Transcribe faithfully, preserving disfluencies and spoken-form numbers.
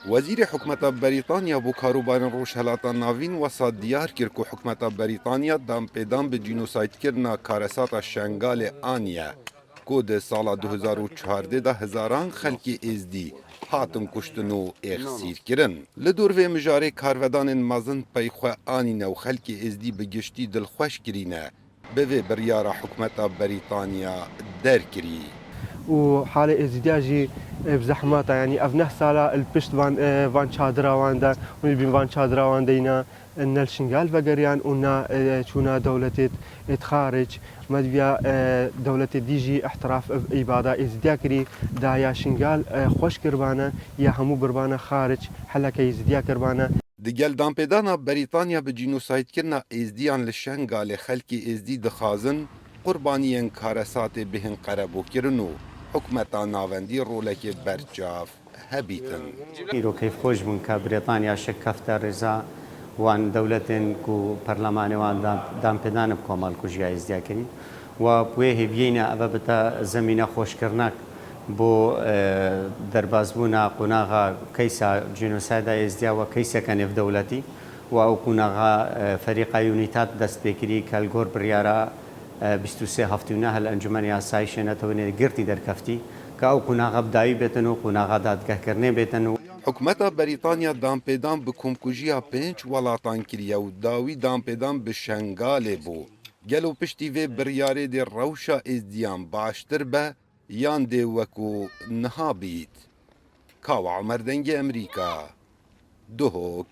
Wezîrê Hikûmeta Berîtanya bo Karûbarên Rojhelata Navîn wesa diyar kir ku Hikûmeta Berîtanya danpêdan bi cînosaydkirina karesata Şengalê aniye, ku di sala du hezar û çardeh de hezaran xelkê Êzdî hatin kuştin û êxsîrkirin. Li dor vê mijarê karvedanên mezin pey xwe anîne û xelkê Êzdî bi giştî dilxweş kirîne, bi vê biryara Hikûmeta Berîtanya derkirî. û halê Êzîdiya jî, e, bi zehmata, yanî ev neh sala li pişt van, e, van çadira wan de, hûn dibîn van çadira wan de îna, e, ne li Şingal vegeriyan û ne, e, çûna dewletê, e, xaric. Me diviya, e, dewletê dî jî îhtiraf ev îbada Êzîdiya kirî, da ya Şingal, e, xweş kiribane, ya hemû biribane xaric, heleke Êzîdiya kiribane. Digel danpêdana Berîtanya bi cînosaydkirina Êzdiyan li Şengalê xelkê Êzdî dixwazin qurbaniyên karesatê bihên qerebûkirin û hikûmeta navendî rolekê berçav hebîtin. Îro keyfxweş bûn ke Brîtanya şik kefte rêza wan dewletên ku perlemanê wan dan, danpêdanê bi komelkujiya Êzdiya kirî. Wa bi wê hêviyê ne eve bite zemîne xweşkirinek bo, e, derbasbûna qonaxa keysa cînosayda Êzdiya we keyseke nêvdewletî. Wa ew qonaxa, e, ferîqa Unitat dest pê kirî ke li gor biryara, e, bîst û sê heftê û neh li Encûmenê Asayişê Netewên Yekgirtî derkeftî, ke ew qonaxa bi dawî bêtin û qonaxa dadgehkirinê bêtin û Hikûmeta Berîtanya danpêdan bi komkujiya pênc welatan kiriye û dawî danpêdan bi Şengalê bû. Gelo piştî vê biryarê dê rewşa Êzdiyan baştir be yan dê wekû niha bît? Kawa Omer, Dengê Emerîka, Duhok.